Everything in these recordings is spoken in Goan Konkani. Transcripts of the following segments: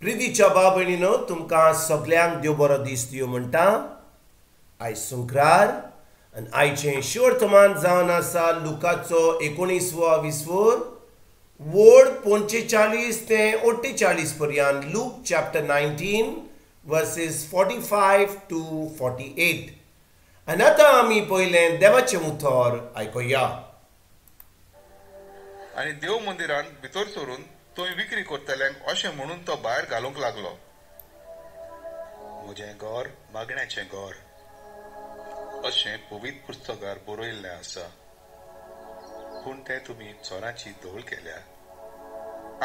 प्रितीच्या भाव भयणीनो, तुमकां सगल्यांक देव बरो दीस दियो म्हणटा. आयज शुक्रार आनी आयचें शिवर्तमान जावन आसा लुकाचो 19वो 20 वोड 45 ते 48 पर्यंत. Look chapter 19 versus 45 to 48. आनी आतां आमी पयलें देवाचें उतर आयकुया. आनी देव मंदिरान भितर सरून थंय विक्री करतल्यांक अशें म्हणून तो भायर घालूंक लागलो, म्हजें घर मागण्याचें घर अशें पवित्र पुस्तकार बरयल्लें आसा, पूण तें तुमी चोरांची धोल केल्या.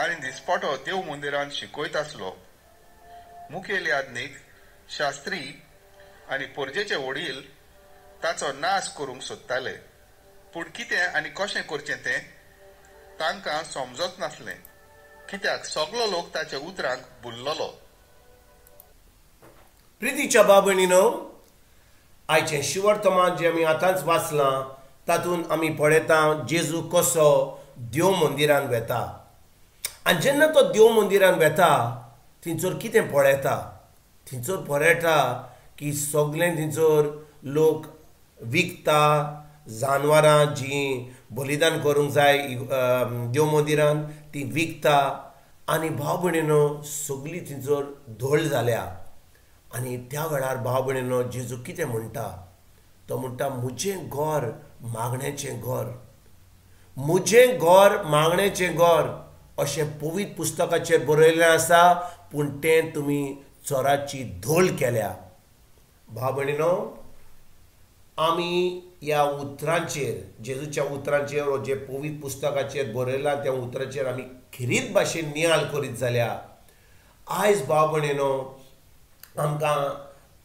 आनी दिसपटो देव मंदिरान शिकयत आसलो. मुखेल याज्ञीक, शास्त्री आनी परजेचे वडील ताचो नाश करूंक सोदताले, पूण कितें आनी कशें करचें तें तांकां समजत नासलें, कित्याक सगलो लोक ताच्या उतरांक भुल्ललो. प्रितीच्या भाव भयणीनो, आयचें शिवर्तमान जें आमी आतांच वाचलां तातूंत आमी पळयता जेजू कसो देव मंदिरान वेता. आनी जेन्ना तो देव मंदिरान वेता थंयसर कितें पळयता? थंयसर पळयता की सगळें थंयसर लोक विकता जानवरां जीं बलिदान करूंक जाय देव मंदिरान ती विकता. आनी भाव भयणीनो सगळी थंयसर धोल जाल्या. आनी त्या वेळार भाव भयणीनो जेजू कितें म्हणटा? तो म्हणटा, म्हजें घर मागण्याचें घर, म्हजें घर मागण्याचें घर अशें पवित्र पुस्तकाचेर बरयल्लें आसा, पूण तें तुमी चोराची धोल केल्या. भाव भयणीनो, आमी ह्या उतरांचेर, जेजूच्या उतरांचेर वो जे पवित्र पुस्तकाचेर बरयलां त्या उतराचेर आमी खेरीत भाशेन नियाळ करीत जाल्यार आयज भाव भयणीनो आमकां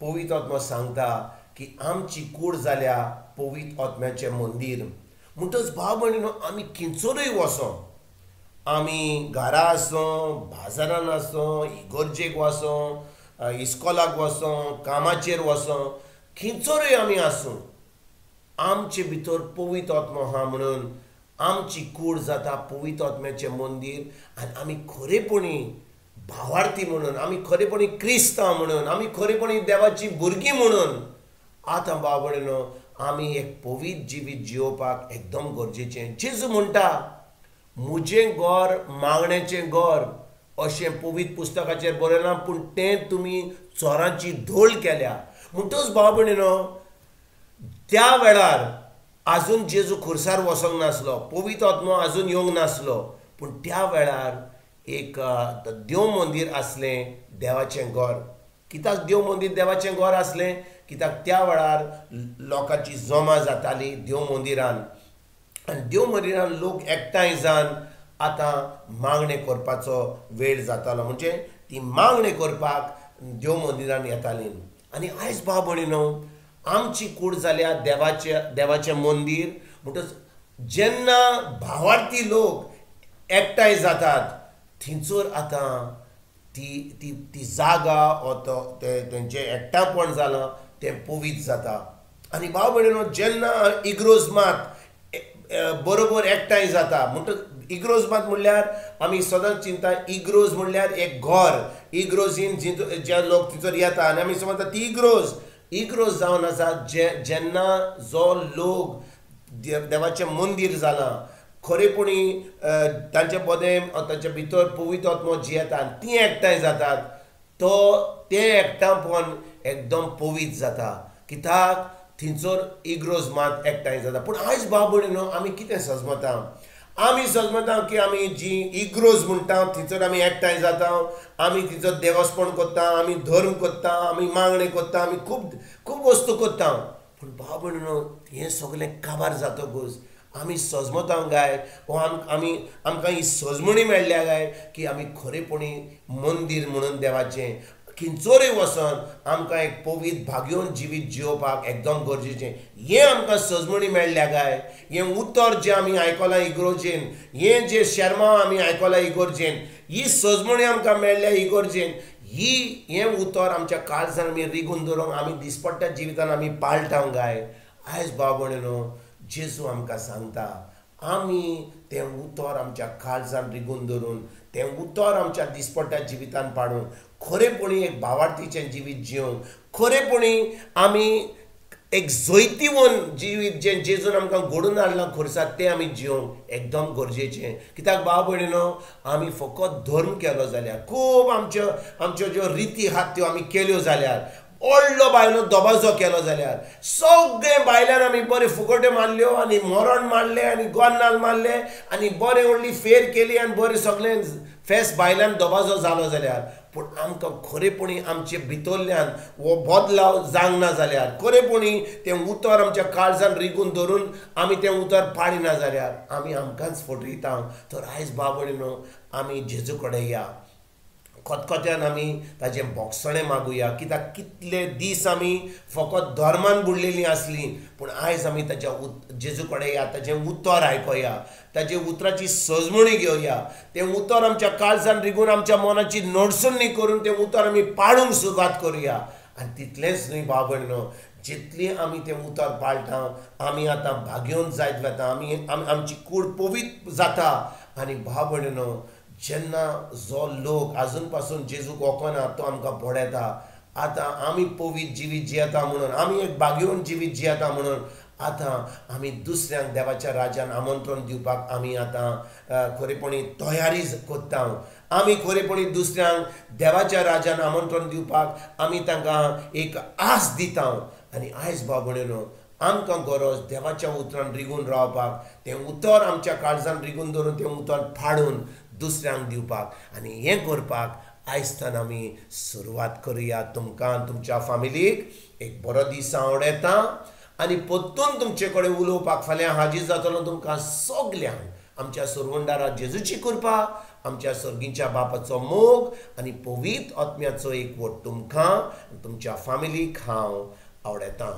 पवित्र आत्मो सांगता की आमची कूड जाल्या पवित्र आत्म्याचें मंदीर. म्हणटच भाव भयणीनो आमी खंयसरूय वचों, आमी घरा आसूं, बाजारान आसूं, इगर्जेक वचों, इस्कॉलाक वचों, कामाचेर वचों, खंयसरूय आमी आसूं, आमचे भितर पवित्र आत्मो आहा म्हणून आमची कूड जाता पवित्र आत्म्याचें मंदीर. आनी आमी खरेपणी भावार्थी म्हणून, आमी खरेपणी क्रिस्तांव म्हणून, आमी खरेपणी देवाची भुरगीं म्हणून आतां भाव भयणीनो आमी एक पवित्र जिवीत जियोवपाक एकदम गरजेचें. जेजू म्हणटा, म्हजें घर मागण्याचें घर अशें पवित्र पुस्तकाचेर बरयलां, पूण तें तुमी चोरांची धोल केल्या. म्हणटच भाव भयणीनो त्या वेळार आजून जेजू खुर्सार वचोंक नासलो, पवित्र आत्मो आजून येवंक नासलो, पूण त्या वेळार एक देव मंदीर आसलें देवाचें घर. कित्याक देव मंदीर देवाचें घर आसलें? कित्याक त्या वेळार लोकांची जमा जाताली देव मंदिरान, आनी देव मंदिरान लोक एकठांय जावन आतां मागणें करपाचो वेळ जातालो, म्हणजे ती मागणें करपाक देव मंदिरान येताली. आनी आयज भाव भयणीनो आमची कूड जाल्या देवाचें मंदीर. म्हणटच जेन्ना भावार्थी लोक एकठांय जातात थंयसर आतां ती ती ती जागा वो तो तेंचें एकठांयपण जालां तें पवित्र जाता. आनी भाव भयणीनो जेन्ना इग्रोज मात बरोबर एकठांय जाता, म्हणटच इग्रोज मात म्हणल्यार आमी सदांच चिंता इग्रोज म्हणल्यार एक घर, इग्रोजीन जे लोक थंयसर येता आनी आमी समजता ती इग्रोज. इग्रोज जावन आसा जेन्ना जो लोक देवाचें मंदीर जालां, खरेपणी तांचे बदें तांच्या भितर पवित्र आत्मो जियेता आनी तीं एकठांय जातात, तो तें एकठांयपण एकदम पवित्र जाता. कित्याक थंयसर इग्रोज मात एकठांय जाता. पूण आयज भाव भयणीनो आमी कितें सजमता? आमी सजमता की आमी जी इग्रोज म्हणटा थंयसर आमी एकठांय जाता, आमी थंयसर देवस्पण करता, आमी धर्म करता, आमी मागणें करता, आमी खूब खूब वस्तू करता. पूण भाव भयणीनो हें सगळें काबार जातकूच आमी सजमता काय वो आमी आमकां ही सजमणी मेळ्ळ्या काय की आमी खरेपणी मंदीर म्हणून देवाचें खंयसरूय वचोन आमकां एक पवित्र भाग्योवन जिवीत जियोवपाक एकदम गरजेचें. हें आमकां सजमणी मेळ्ळ्या काय? हें उतर जें आमी आयकलां इगर्जेन, हें जें शेर्मांव आमी आयकलां इगर्जेन, ही सजमणी आमकां मेळ्ळ्या इगर्जेन, ही हें उतर आमच्या काळजान आमी रिगून दवरूंक आमी दिसपट्ट्या जिवितान आमी पाळटा काय? आयज भाव भयणीनो जेजू आमकां सांगता आमी तें उतर आमच्या काळजान रिगून धरून तें उतर आमच्या दिसपट्ट्या जिवितान पाडूंक, खरेपणी एक भावार्थीचें जिवीत जिवंक, खरेपणी आमी एक जैतिवन जिवीत जें जेजून आमकां घडोवन हाडलां खुर्सार तें आमी जिवंक एकदम गरजेचें. कित्याक भाव भयणीनो, आमी फकत धर्म केलो जाल्यार, खूब आमच्यो आमच्यो ज्यो रिती आहात त्यो आमी केल्यो जाल्यार, व्हडलो बायलो दबाजो केलो जाल्यार, सगळे बायल्यान आमी बरे फुगोट्यो मारल्यो आनी मरण मारलें आनी गोन्नाल मारलें आनी बरें व्हडली फेर केली आनी बरें सगळें फेस बायल्यान दबाजो जालो जाल्यार, पूण आमकां खरेपणी आमचे भितरल्यान हो बदलाव जावंक ना जाल्यार, खरेपणी तें उतर आमच्या काळजान रिगून धरून आमी तें उतर पाळिना जाल्यार आमी आमकांच फटयता. तर आयज भाव भयणीनो, आमी जेजू कडेन या, खतखत्यान आमी ताजें भोगसणें मागुया. कित्याक कितले दीस आमी फकत धर्मान बुडलेलीं आसलीं, पूण आयज आमी ताज्या जेजू कडेन या, ताजें उतर आयकुया, ताजे उतराची सजमणी घेवया, तें उतर आमच्या काळजान रिगून आमच्या मनाची नडसणी करून तें उतर आमी पाळूंक सुरवात करुया. आनी तितलेंच न्हय भाव भयणीनो, जितली आमी तें उतर पाळटा आमी आतां भाग्योवन जायत वता, आमी आमची कूड पवित्र जाता. आनी भाव भयणीनो, जेन्ना जो लोक आजून पासून जेजूक वळखना तो आमकां पळयता, आतां आमी पवित्र जिवीत जियेता म्हणून, आमी एक भाग्योवन जिवीत जियेता म्हणून आतां आमी दुसऱ्यांक देवाच्या राज्यान आमंत्रण दिवपाक आमी आतां खरेपणी तयारी करता. आमी खरेपणी दुसऱ्यांक देवाच्या राज्यान आमंत्रण दिवपाक आमी तांकां एक आस दिता. आनी आयज भाव भयणीनो, आमकां गरज देवाच्या उतरान रिगून रावपाक, तें उतर आमच्या काळजान रिगून धरून तें उतर पाडून दुसऱ्यांक दिवपाक. आनी हें करपाक आयजतान आमी सुरवात करुया. तुमकां तुमच्या फामिलीक एक बरो दीस आवडटा आनी परतून तुमचे कडेन उलोवपाक फाल्यां हाजीर जातलो. तुमकां सगल्यांक आमच्या सुरवंडारा जेजूची कृपा, आमच्या सर्गीच्या बापाचो मोग आनी पवित्र आत्म्याचो एकवट तुमकां तुमच्या फामिलीक हांव आवडटा.